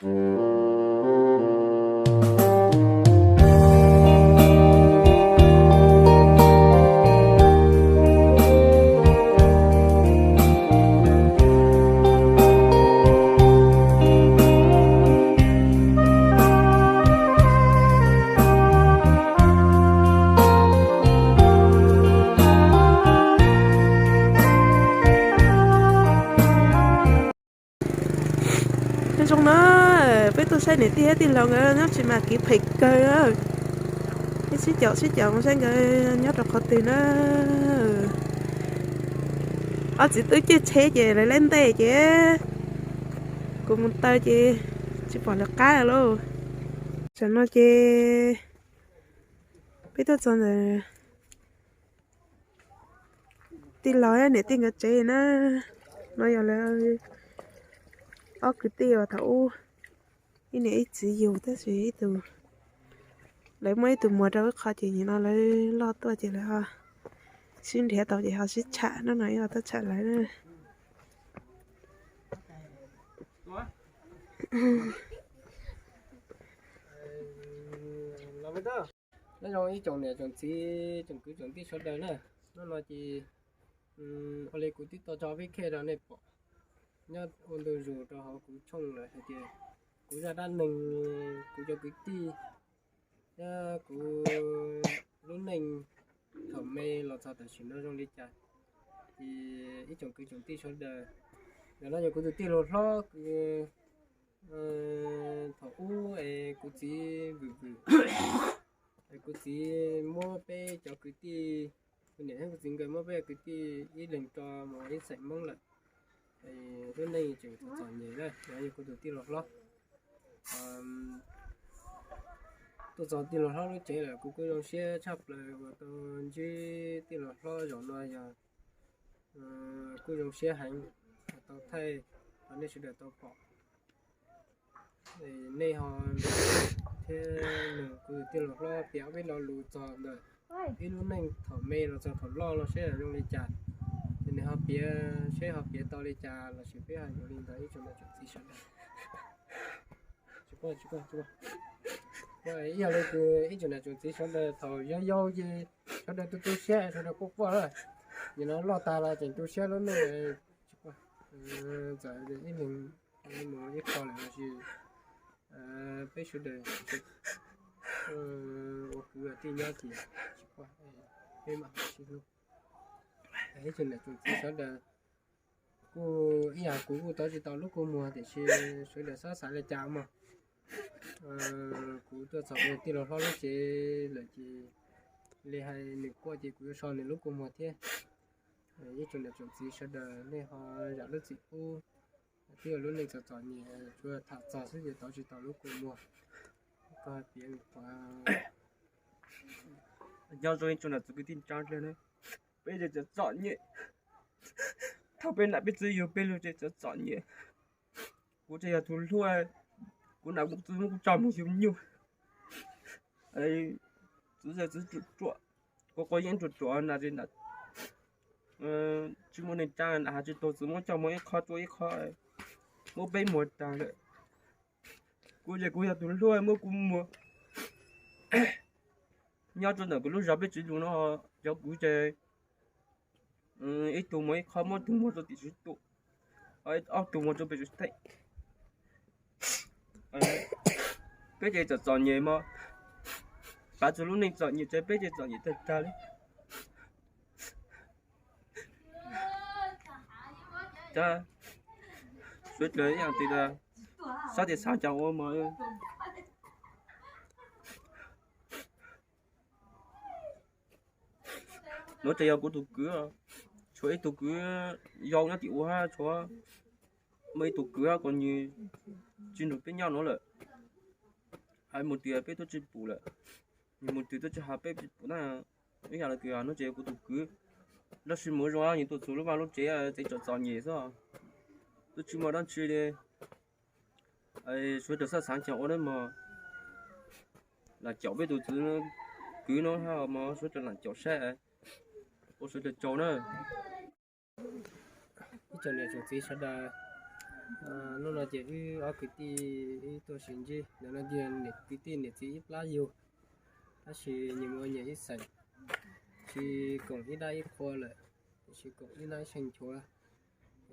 Nyob zoo na, peb tuaj saib niam tij thiab tij laug nkawd nyob tsis mas kev phem kawg. Peb sib caum sib caum mus saib nkawd nyob rau qhov twg na. Ob txiv tub caij tsheb ces lawv lab ntej ces kuv mus taw ces tsis pom lawv qab lauj. Tam no ces peb tuaj txog ntawm tij laug niam tij nkawd tsev na. No yog lawv ob kwv tij uas thaum ub ib niam ib txiv yug tab sis ib tug, lawv muab ib tug muag rau ib qho ces nim no lawv loj tuaj ces lawv ho sib nrhiav tau ces ho sib tsham, hnub no ib ho tuaj tsham lawv na. Nyob zoo ib tsoom niam tsoom txiv tsoom kwv tsoom tij sawv daws na. Hnub no ces ua li kuv twb tau tso vij khej rau nej pom nyob ua ntu zus rau hauv kuv tshooj lawm hais tias kuv zaj dab neeg, kuv cov kwv tij thiab kuv lub neej thaum me los txog tam sim no zoo li cas. Ces ib tsoom kwv tsoom tij sawv daws, ntawm no yog kuv tus tij laug hlob, thaum ub es kuv txiv vwm vwm es kuv txiv muab peb cov kwv tij, kuv niam thiab kuv txiv nkawd muab peb cov kwv tij ib leeg tso mus ib xeem Hmoob lawm. Lub neej tseem txom nyem na, no yog kuv tus tij laug hlob. Tuaj txog tij laug hlob lub tsev lawm kuv kuj zoo siab tshaj plaws uas tau ntsib tij laug hlob zaum no yog kuj zoo siab heev uas tau thaij rau nej sawv daws tau pom. Nej ho thiab nws kuv tus tij laug hlob piav ob peb lo lus txog ntawm ib lub neej thaum me los txog thaum loj los seb zoo li cas, ces nws ho piav seb ho piav tau li cas lossis peb ho yuav li ntawd ib tsoom niam tsoom txiv sawv daws. Ib yam li tus ib tsoom niam tsoom txiv sawv daws thaum yau yau ces sawv daws tu tu siab sawv daws quaj quaj lawm, nim no loj tag los tseem tu siab lub neej. Txawm ib leeg mus ib qho lawm los sis peb sawv daws ua kwv ua tij nyob ces tsis quaj, peb mam sib hlub. Ib tsoom niam tsoom txiv sawv daws kuj ib yam kuv kuj tau tsis tau lub kua muag tiam sis sawv daws xob xav li cas mog. Kuv tuaj txog kuv tij laug hlob lub tsev lawm ces li hais nws quaj ces kuv yuav so nws lub kua muag thiab. Ib tsoom niam tsoom txiv sawv daws nej ho zam lub txim pub, twb yog lub neej txom txom nyem tsuas tham txog xwb ces tau tsis tau lub kua muag. Koj hais piav qhov nyob zoo ib tsoom niam tsoom kwv tij ntsa dlawg na, peb ces txom txom nyem. Thaum peb nam peb txiv yug peb lug ces txom txom nyem. Kuv ces yog tus hluas, kuv nam kuv txiv muab kuv tso mus yug nyuj. Txiv txiv ruam ruam, quav quav yeeb ruam ruam na, tsis muaj neeg tsa na, has tsis tau, txiv muab coj mus ib qho rua ib qho, muab peb muag tag lawm. Kuv ces kuv yog tus hluas muab kuv muag. Nyob rau ntawm kuv lub zos peb tsev lug no, cov kwv ces ib tug muag ib qho, muab tug muag rau tim tswv tus, ob tug muag rau pem tswv teem. Peb ces txom txom nyem mog, pav txug lub neej txom nyem ces peb ces txom nyem tag tag li. Suav dlawg ib yam li sab tis xav cas ua mog. Nuav ces yog kuv tus kwv, tshuav ib tug kwv yau nyob tim ua hab, tshuav muaj ib tug kwv hab kuas nwg tsis nrug peb nyob nuav lawm. Hais mus twg peb tuaj tsis pum lawm, nwg mus twg tuaj tsis has peb tsis pum na. Ib yam li kws nuav ces yog kuv tus kwv, lub sij hawm zoo nwg tuaj txug lub vaj lub tsev, tsev txom txom nyem xwb, tuaj tsis muaj dab tsi li. Suav dlawg xav xav cas ua na mog, lam caum peb tus txiv kwv nuav hab mog, suav dlawg lam caum saib, ua suav dlawg tsaug na. Ib tsoom niam tsoom txiv sawv daws, Hnub no ces wb ob kwv tij wb tuaj sib ntsib, ntawm no ces kwv tij niam txiv ib plab yug, tab sis nyias mus ua nyias ib xeem, tsis koom ib dab ib qhua lawm, tsis koom ib dab ib seem nchuav.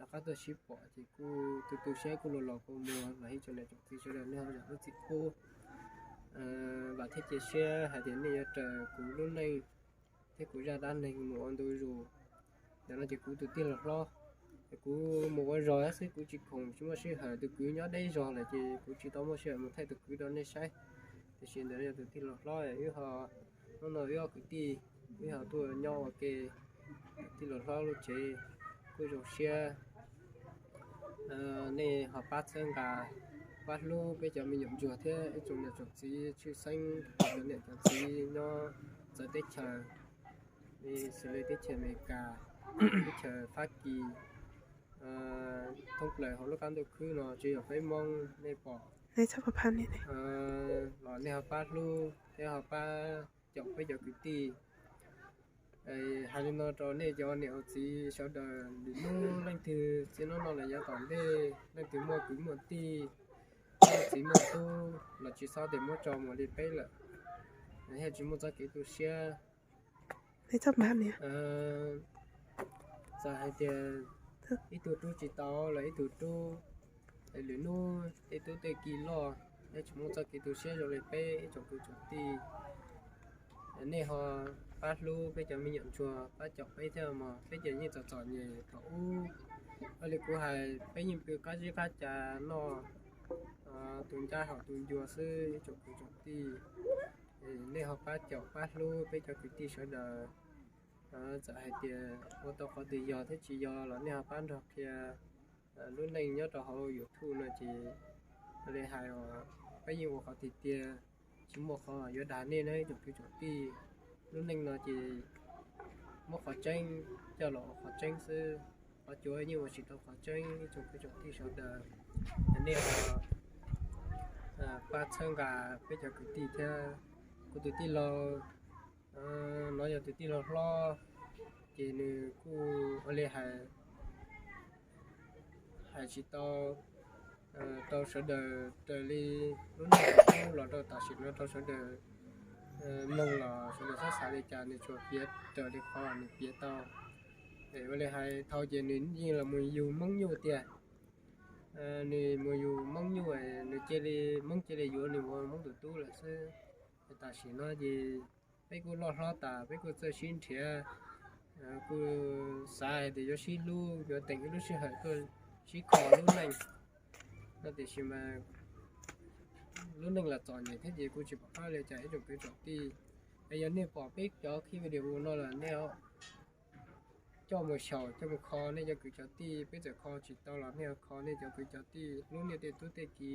Rov qab tuaj sib pom ces kuj tu tu siab kuj los los kua muag los hais rau niam tsoom txiv sawv daws nej ho zam lub txim pub. Vam thiab cia siab hais tias nej yuav raws kuv lub neej thiab kuv zaj dab neeg mus ua ntu zus. Ntawm no ces kuv tus tij laug hlob, kuv mus ua zog xwb kuv tsis khoom tsis muaj sij hawm, tus kwv nyob deb zog lawm ces kuv tsis tau muaj sij hawm mus thaij tus kwv rau nej saib. Tiam sis ntawm no yog tus tij laug hlob, wb ho, hnub no wb ob kwv tij, wb ho tuaj nyob ua ke tij laug hlob lub tsev, kuj zoo siab nej ho pab txhawb nqa, pab hlub peb cov me nyuam ntsuag thiab ib tsoom niam tsoom txiv tshwj xeeb, cov niam cov txiv nyob txawv teb chaws, xws li teb chaws Amelikas, teb chaws Fab Kis, thoob plaws hauv lub qab ntuj khwb no tsis yog peb Hmoob nej pom los nej ho pab hlub thiab ho pab caum peb cov kwv tij. Hais li no rau nej cov niam txiv sawv daws, lwm hnub leej twg txij hnub no los yav tom ntej leej twg muaj kwv muaj tij, muaj txiv muaj tub los tsis txhob tias muab tso mus li peb lawm, thiaj tsis muaj txoj kev tu siab. Txawm hais tias ib tug rub tsis tau los ib tug rub, lwm hnub tej tub tej ki loj, thiaj tsis muaj txoj kev tu siab zoo li peb ib tsoom kwv tsoom tij. Nej ho pab hlub peb cov me nyuam ntsuag, pab caum peb thiab mog, peb ces yeej txom txom nyem thaum ub. Ua li kuv hais peb yeej pw qab zib qab ca noj tus ncab haus tus ncua xwb ib tsoom kwv tsoom tij. Nej ho pab caum pab hlub peb cov kwv tij sawv daws. Txawm hais tias ua tau qhov twg yog thiab tsis yog los nej ho pab nrog qhia lub neej nyob rau hauv YouTube no ces li hais os, peb yeej ua qhov tiag tiag, tsis muaj qhov yuav dag nej na ib tsoom kwv tsoom tij. Lub neej no ces muab qhov tseeb coj los ua qhov tseeb xwb, qhov cuav yeej ua tsis tau qhov tseeb ib tsoom kwv tsoom tij sawv daws. Nej pab txhawb nqa peb cov kwv tij thiab. Kuv tus tij laug no yog tus tij laug hlob, ces nws kuj ua li hais, hais tsis tau rau sawv daws raws li lub neej los rau tam sim no rau sawv daws mloog los sawv daws txhob xav li cas, nws tsuas piav raws li qhov nws piav tau. Es ua li hais thaum ces nws yeej los mus yug Hmoob nyuj tiag. Nws mus yug Hmoob nyuj, nws cia li, Hmoob cia li yuav nws ua Hmoob tus tub lawm xwb. Tam sim no ces peb kuj loj hlob tas, peb kuj txawj sib nrhiav, kuj xav hais tias yuav sib hlub, yuav teem ib lub sij hawm tuaj sib kho lub neej no, tiam sis mas lub neej los txom nyem thiab ces kuj tsis pom qab li cas ib tsoom kwv tsoom tij. Es yog nej pom peb cov clip video no lawm nej coj mus xyaum coj mus kho nej cov kwv cov tij, peb txawm kho tsis tau los nej kho nej cov kwv cov tij, hlub nej tej tub tej ki,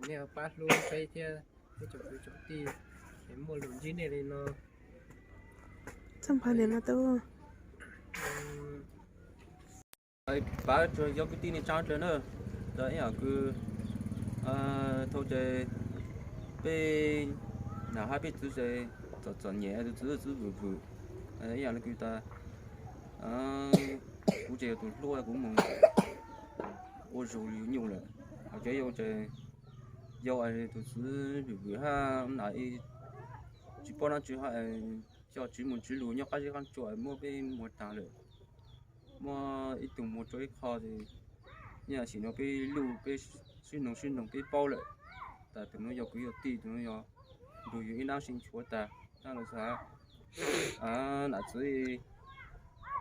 nej pab hlub peb thiab peb tsoom kwv tsoom tij. Es muaj lus ntsib nej li no. Pab tsuas yog kwv tij neej tsa dlawg na, ib yam kws thaum ces peb nam hab peb txwv ces txom txom nyem, tus txwv txwv vwm vwm, ib yam li kws tas kuv ces yog tus hluas kuv mus ua zug li yus nyuj lawm, hos ces yog ces yog tus txwv vwm vwm hab nam tsis paub dab tsi hab coj tsiv mus tsiv lug nyob qab zeb qab tsua muab peb muag taag lawm. Muab ib tug muag rua ib qho ces, ib yam sim no peb luj peb sib noog sib noog peb paub lawm tas tus nuav yog kwv yog tij, tus nuav yog nrug yus ib nab sib nchuav tas, tab lawv xav nam txwv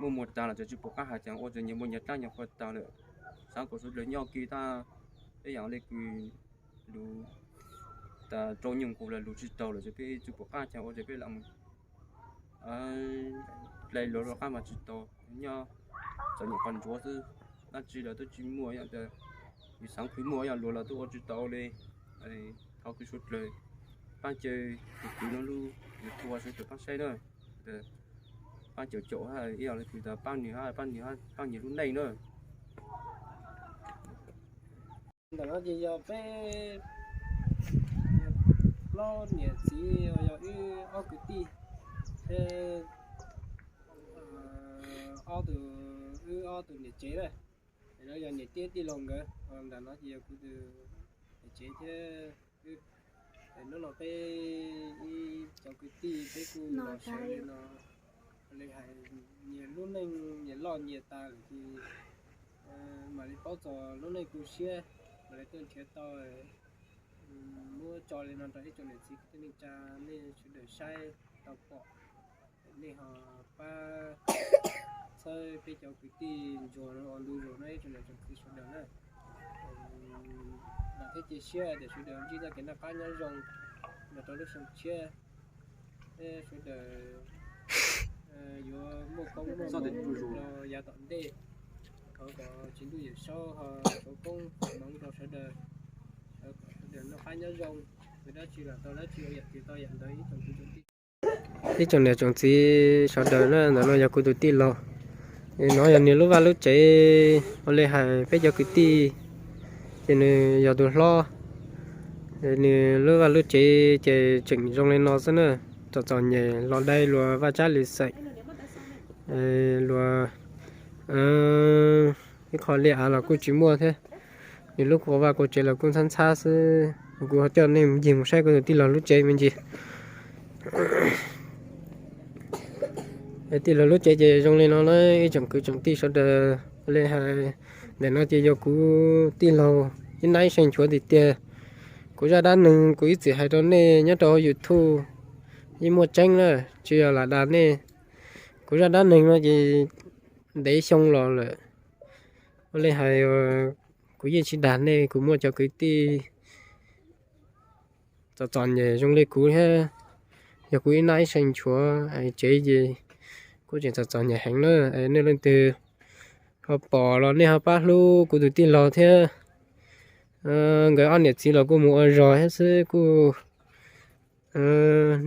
muaj muag taag los tsis pum qab has, ces ua txawm nyias muaj nyias dlaab nyias qhua taag lawm. Xaav kom suav dlawg nyob kis tab, ib yam le kws lug tas rau nyoog nkaus lawm lug tsis taug lawm ces peb tsis pum qab, ces ua ces peb lam mus dlai luag rov qab mas tsis tau, nyob txom nyem qhov ntsuav xwb. Dab tsi los twb tsis muaj, yog tas yus xaav khwv muaj, yog luag los twb ua tsis tau li. Thov kws suav dlawg paab caw tus kwv nuav lub YouTube suav dlawg paab saib na, paab caum caum hab ib yam le kws tas paab nwg hab paab nwg hab paab nwg lub neej na. Ntawm no ces yog peb plaub niam txiv, yog wb ob kwv tij, thiab ob tug, wb ob tug niam tsev na. No yog niam tij tij laug nkawd, ntawm no ces yog kuv tus niam tsev thiab. Hnub no peb ib cov kwv tij peb kuj los sawv li no, li hais nyias lub neej nyias loj nyias tas lawm ces mam li paub txog lub neej tu siab, mam li tuaj nrhiav tau muab tso li no rau ib tsoom niam txiv kwv tij neej tsa nej sawv daws saib tau pom. Nej ho pab txhawb peb cov kwv tij ntsuag no ua ntu zus no ib tsoom niam tsoom txiv sawv daws na. Vam thiab cia siab tias sawv daws ntsib txoj kev noj qab nyob zoo los rau lub xyoo tshiab, sawv daws yuav muaj koob muaj hmoov rau yav tom ntej. Thov kom Tswv Ntuj Yawm Saub ho foov koob foov hmoov rau sawv daws, sawv daws noj qab nyob zoo, ua dab tsi los tau dab tsi, ua yam twg tau yam ntawd ib tsoom kwv tsoom tij. Ib tsoom niam tsoom txiv sawv daws na, ntawm no yog kuv tus tij laug. No yog nws lub vaj lub tsev, ua li hais peb cov kwv tij ces nws yog tus hlob. Nws lub vaj lub tsev ces tseem zoo li no xwb na, txom txom nyem los dai luag vaj tsab li xeem, luag ib qho liaj av los kuj tsis muaj thiab. Nws lub kuv vaj kuv tsev los kuj ntxhab ntxhab xwb. Kuv coj nej ncig mus saib kuv tus tij laug lub tsev me ntsis. Tij laug lub tsev ces zoo li no na ib tsoom kwv tsoom tij sawv daws. Ua li hais ntawm no ces yog kuv tij laug ib nab ib seem nchuav tiag tiag. Kuv zaj dab neeg kuv ib txwm hais rau nej nyob rau YouTube, yeej muaj tseeb na, tsis yog lam dag nej. Kuv zaj dab neeg no ces ntev xyoo los lawm. Ua li hais kuv yeej tsis dag nej, kuv muaj cov kwv tij txom txom nyem zoo li kuv thiab. Yog kuv ib nab ib seem nchuav tsev ces kuj tseem txom txom nyem heev na. Nej leej twg ho pom los nej ho pab hlub kuv tus tij laug thiab. Nkawd ob niam txiv los kuj mus ua zog thiab xwb, kuj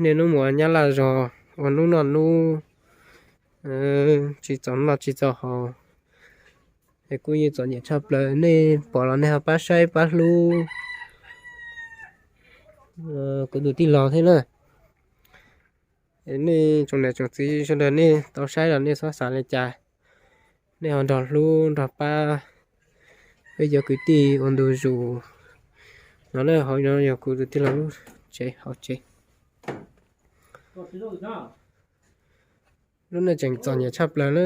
niaj hnub mus ua nyab laj zog, ua hnub noj hnub, tsis txaus noj tsis txaus haus. Es kuj yeej txom nyem tshaj plaws, nej pom los nej ho pab saib pab hlub kuv tus tij laug thiab na. Nej tsoom niam tsoom txiv sawv daws nej tau saib los nej txhob xav li cas, nej ho nrog hlub nrog pab peb cov kwv tij ua ntu zus. No na, hauv no yog kuv tus tij laug lub tsev hauv tsev. Lub neej tseem txom nyem tshaj plaws na.